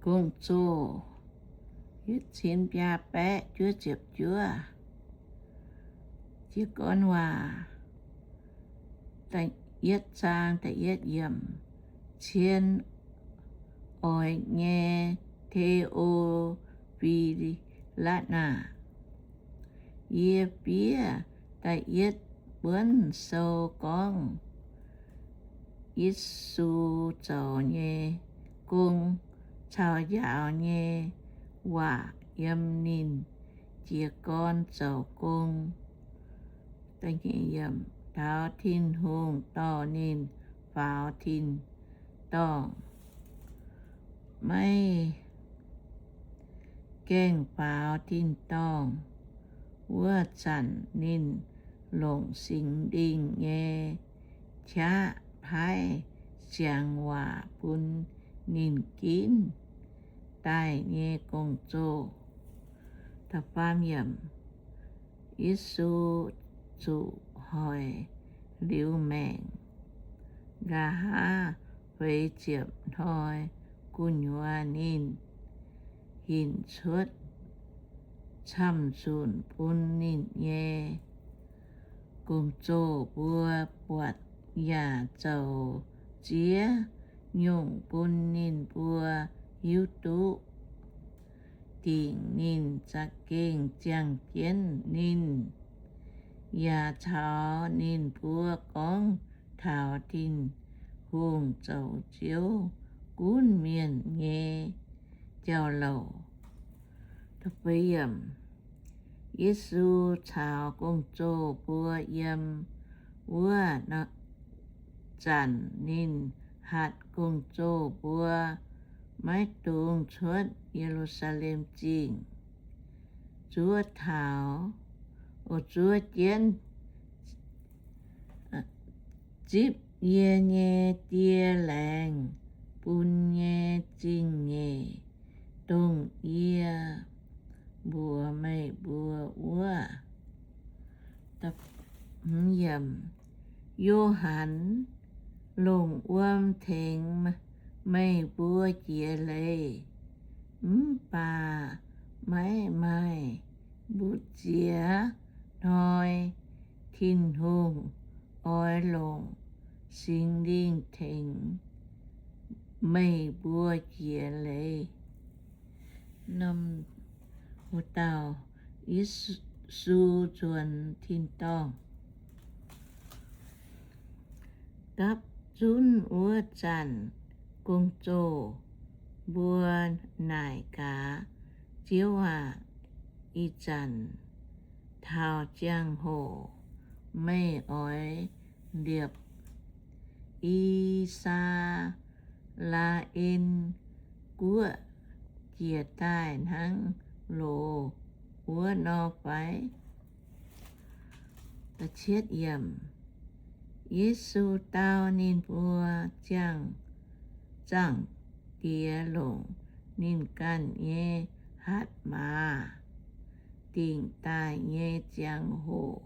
Gong-zoh yietc cin biaa baeqv juov ziepc juov. Jiez gorn waac, yietv zaang da'yietv yiemc. Cien oix nyei Te^o^fi^latv aah! Yie fiev da'yietv buonv sou gorngv Yesu zoux nyei gong caux njaaux nyei waac yiem ninh jiez gorn zoux gong, taux Tin-Hungh dorh ninh faaux tin-dorngh. Maiv gaengh faaux tin-dorngh wuov zanc ninh longc Singx Lingh nyei qaqv paaiv siangx waac bun ninh ginv daaih nyei gong-zoh. Yesu zuqc hoic liuz maengc. Nqa'haav feix ziepc hnoi gu'nyuoz ninh hinc cuotv camv-nzunc bun ninh nyei gong-zoh mbuo buatc yaac zoux ziex nyungc bun ninh mbuo hiuv duqv. Dingc ninh za'gengh ziangh jienv ninh, yaac caux ninh mbuo gorngv taux Tin-Hungh zoux Ziouv gunv mienh nyei jauv-louc. Yesu caux gong-zoh mbuo yiem wuov zanc ninh hatc gong-zoh mbuo maiv dungx cuotv Ye^lu^saa^lem Zingh. Zuov taux, zuov jienv zipv yie nyei die laengz bun nyei zingh nyeic, dongh yie mbuox meih mbuo wuov. Yo^han longc wuom tengx meih mbuo jiex leiz, mv baac maiv maaih mbu'ziex hnoi Tin-Hungh oix longc Singx Lingh tengx meih mbuo jiex leiz. Wuov dauh Yesu nzuonx tin-dorngh. Dapv zunv wuov zanc, gong-zoh mbuo naaic gaax, Ziouv aac, ih zanc taux ziangh hoc meih oix liepc I^saa^laa^en Guoqv jiex daaih hnangv loz wuov nor fai? Yesu dau ninh mbuo, Ziangh, Zaangc Diex longc ninh ganh nyei hatc maaz dingc daaih nyei ziangh hoc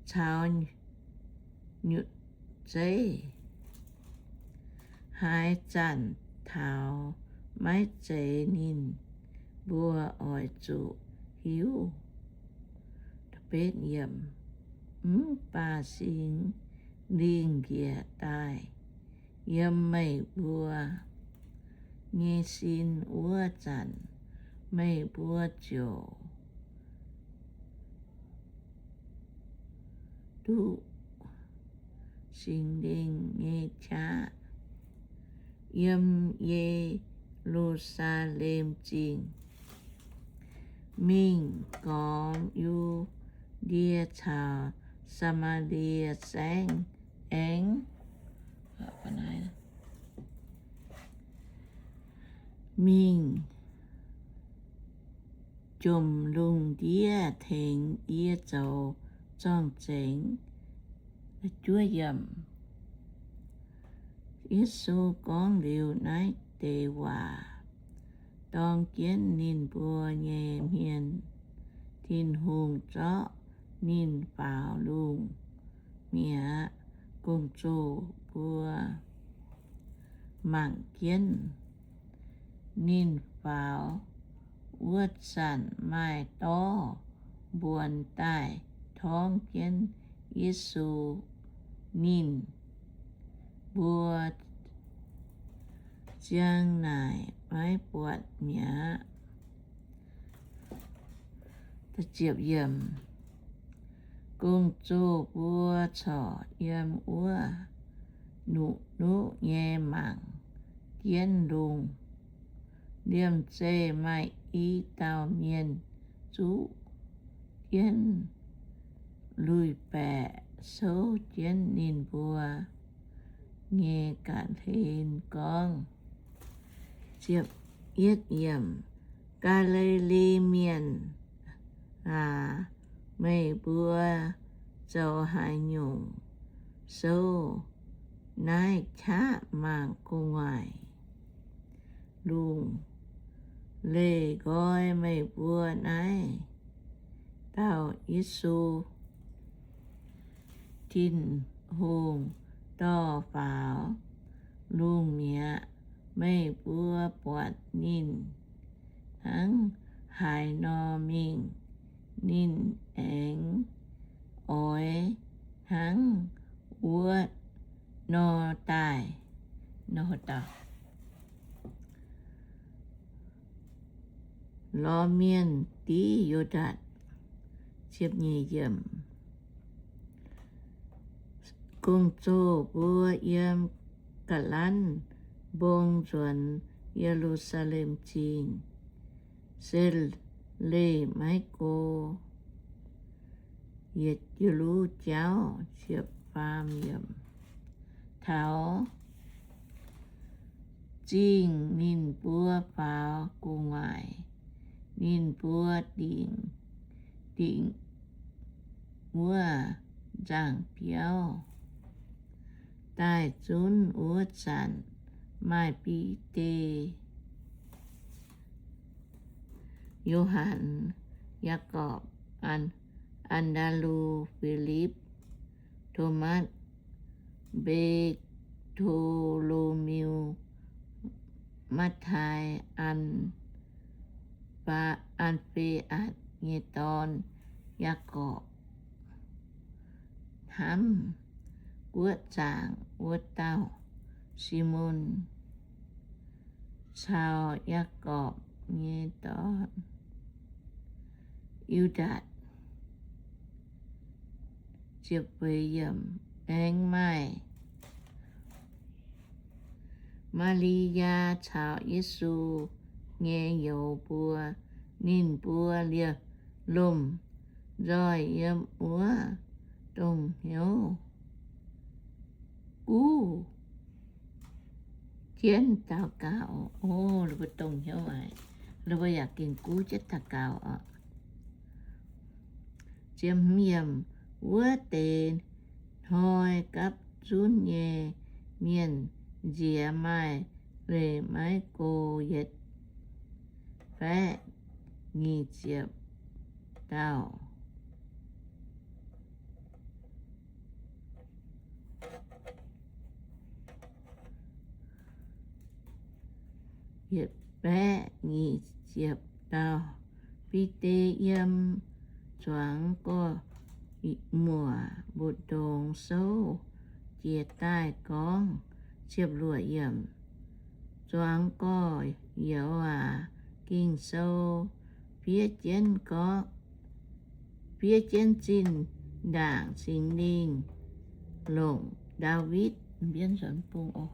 caux nyutc zeiv, haaix zanc taux maiv zeiz ninh mbuo oix zuqc hiuv. Mv baac Singx Lingh njiec daaih yiem meih mbuo nyei sin wuov zanc, meih mbuo ziouc duqv Singx Lingh nyei qaqv yiem Ye^lu^saa^lem Zingh mingh gormx Yu^ndie caux Saa^maa^lie Saengv Aengx, mingh jomc lungh ndiev tengx yie zoux zorng-zengx. Yesu gorngv liuz naaiv deix waac, dorng jienv ninh mbuo nyei hmien, Tin-Hungh zorqv ninh faaux lungh mi'aqv. Gong-zoh mbuo mangc jienv ninh faaux wuov zanc maaih dorv mbuonx daaih torngv jienv Yesu. Ninh mbuo ziang naaic maiv buatc mi'aqv. Gong-zoh mbuo corc yiem wuov nuqv-nuqv nyei mangc jienv lungh. Liemh zeih maaih i dauh mienh zuqv jienv lui-baeqc souv jienv ninh mbuo nyei ga'hlen gorngv, Gaa^li^li Mienh aac, meih mbuo zoux haaix nyungc souv naaiv qaqv mangc gu'nguaaic lungh? Leih nqoi meih mbuo naaiv dauh Yesu, Tin-Hungh dorh faaux lungh mi'aqv. Meih mbuo buatc ninh hnangv haaix nor mingh, ninh aengx oix hnangv wuov nor daaih. Lorz Mienh Div Yu^ndaatc. Gong-zoh mbuo yiem ga'lanv mbong nzuonx Ye^lu^saa^lem Zingh, se leih maiv go, yietc luv jauv. Taux zingh ninh mbuo faaux gu'nguaaic, ninh mbuo dingc, dingc wuov nzangh biauv daaih zunv wuov zanc, maaih Bide, Yo^han, Yaagorpc, An, An^ndaa^lu, Filipv, Tomatv, Mbe^to^lo^miu, Matv^tai, An, An^fe^atc nyei dorn, Yaagorpc, hnamv guoqv zaangc wuov dauh Simon, caux Yaagorpc nyei dorn, Yu^ndaatc. Aengx maaih Maa^li^yaa caux Yesu nyei youz mbuo. Ninh mbuo liemh lomh nzoih yiem wuov dongh hnyouv guv jienv daux gaux. O, ninh mbuo dongh hnyouv aqv. Ninh mbuo yaac gengh guv jienv daux gaux oc. Wuov deix hnoi gapv zunv nyei mienh nziex maaih leih maiv go yietc baeqv nyic ziepc dauh. Yietc baeqv nyic ziepc dauh. Bide yiem zuangx gorx-muoc mbu'ndongx souv jiez daaih gorngv, ziepc luoqc yiemc, zuangx gorx-youz aac, Ging-Sou fiev jienv gorngv, fiev jienv zinh ndaangc Singx Lingh longc Ndaawitv, mbienv nzuonx bung oc.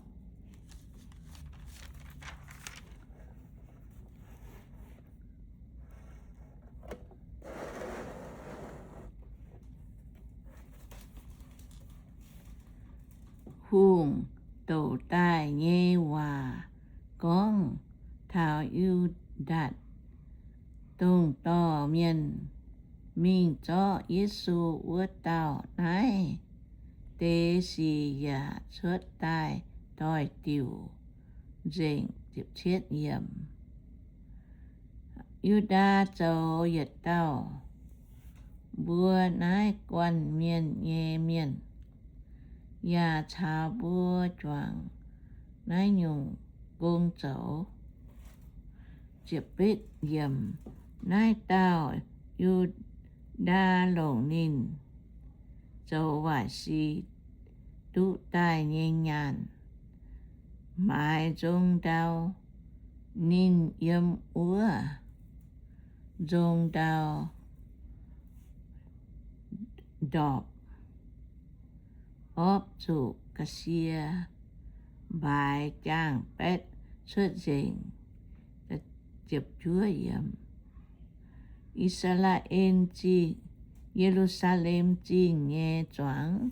Hungh douc daaih nyei waac gorngv taux Yu^ndaatc, dongh dorh mienh mingh zorqv Yesu wuov dauh. Naaiv deix sic yaac cuotv daaih doix-diuc nzengc. Yu^ndaa zoux yietc dauh mbuo naaiv guanh mienh nyei mienh, yaac caux mbuo juangc naaiv nyungc gong zoux. Naaiv dauh Yu^ndaa longc ninh zoux waaic sic duqv daaih nyei nyaanh maaiz nzong ndau. Ninh yiem wuov nzong ndau ndorpc orpv zuqc ga'sie mbaaix jaangh baetv cuotv nzengc. I^saa^laa^en Zingh, Ye^lu^saa^lem Zingh nyei zuangx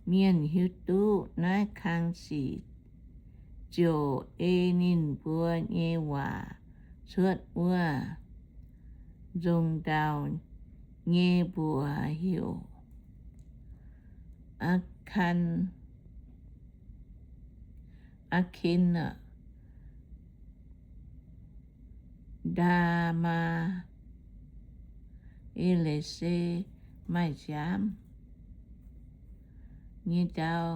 mienh hiuv duqv naaiv kang sic ziouc ei ninh mbuo nyei waac cuotv wuov nzong ndau nyei mbuox heuc Aa^kan, Aa^kin, Ndaa^maa, E^le^se, maaih nziaamv nyei ndau.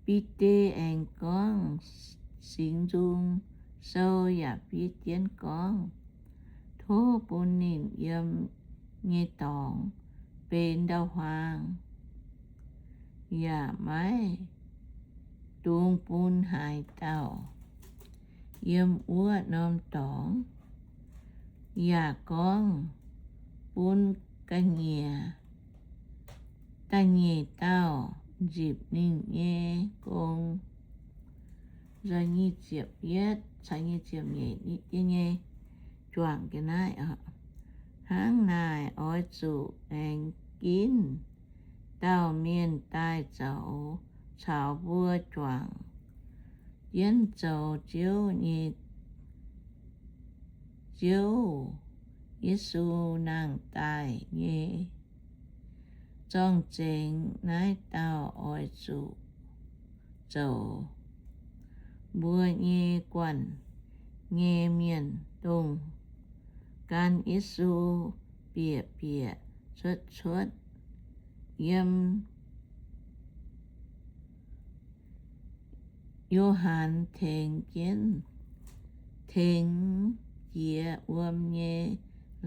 Bide aengx gorngv, Singx Nzung Sou yaac fiev jienv gorngv, Tov bun ninh yiem nyei dorngx benx ndau-huaang, yaac maiv dungx bun haaix dauh yiem wuov norm dorngx. Yaac gorngv, Bun ga'nyiec, da'nyeic dauh nzipc ninh nyei gong. Nyic ziepc yietv caux nyic ziepc nyeic nyei juangc ga'naaiv. Hnangv naaic oix zuqc aengx ginv dauh mienh daaih zoux caux mbuo juangc jienv zoux Ziouv nyei, Ziouv Yesu nangh daaih nyei zorng-zengx. Naaiv dauh oix zuqc zoux mbuo nyei guanh nyei mienh, dongh gan Yesu bieqc bieqc cuotv cuotv yiem Yo^han tengx jienv, tengx jiex wuom nyei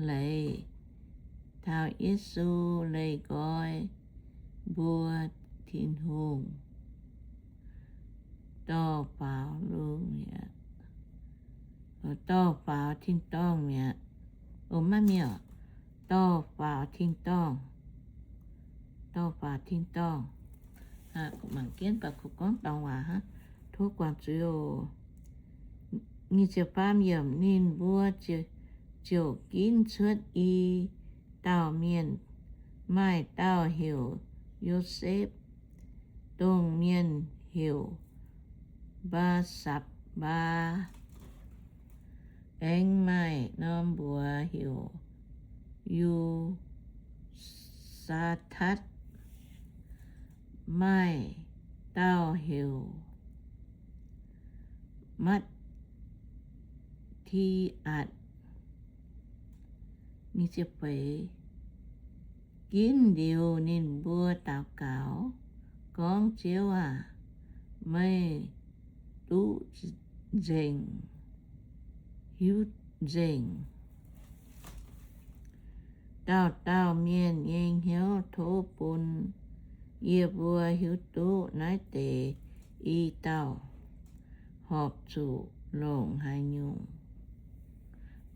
leiz taux Yesu leih nqoi mbuo Tin-Hungh dorh faaux lungh mi'aqv, dorh faaux tin-dorngh mi'aqv. Maiv mi'aqv, dorh faaux tin-dorngh, dorh faaux tin-dorngh. Mangc jienv baac kungx gorngv dorngx waac hnangv. Tov guangc zuiz oc. Nyic ziepc faam yiemc, ninh mbuo ziouc ginv cuotv i dauh mienh, maaih dauh heuc Yosepv, dongh mienh heuc Mbaa^sapc^mbaa. Aengx maaih norm mbuox heuc Yu^saa^tatv, maaih dauh heuc Matv^ti^atc. Ginv liuz ninh mbuo daux gaux gorngv, Ziouv aac, meih duqv nzengc, hiuv nzengc dauh dauh mienh nyei hnyouv. Tov bun yie mbuo hiuv duqv naaiv deix i dauh horpc zuqc longc haaix nyungc,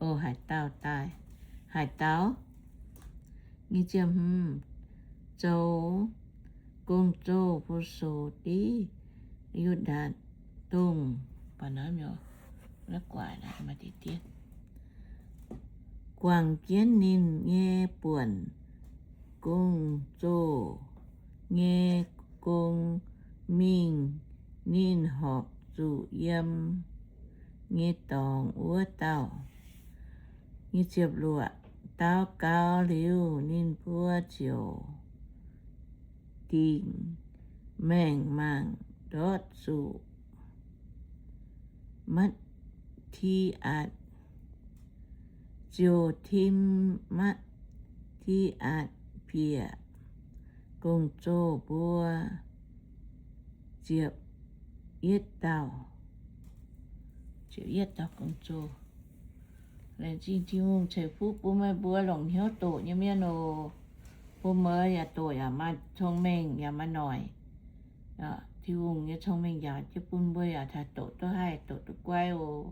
o, haaix dauh daaih, haaix dauh zoux gong-zoh fu-sux div Yu^ndatc dongh, guangc jienv ninh nyei buonc gong-zoh nyei gong mingh. Ninh horpc zuqc yiem nyei dorngx wuov dauh. Daux gaux liuz, ninh mbuo ziouc dingc maengc mangc ndortv zuqc Matv^ti^atc, ziouc tim Matv^ti^atc bieqc gong-zoh mbuo ziepc yietv dauh. Ziouc yietv dauh gong-zoh. Laengz zingh Tin-Hungh ceix fuqv bun meih mbuo longc hnyouv doqc nyei mienh oc. Bun meih yaac doqc yaac maaih cong-mengh yaac maaih noic. Tin-Hungh nyei cong-mengh njaaux jienv bun mbuo yaac taaih doqc duqv haih, doqc duqv guaiv oc.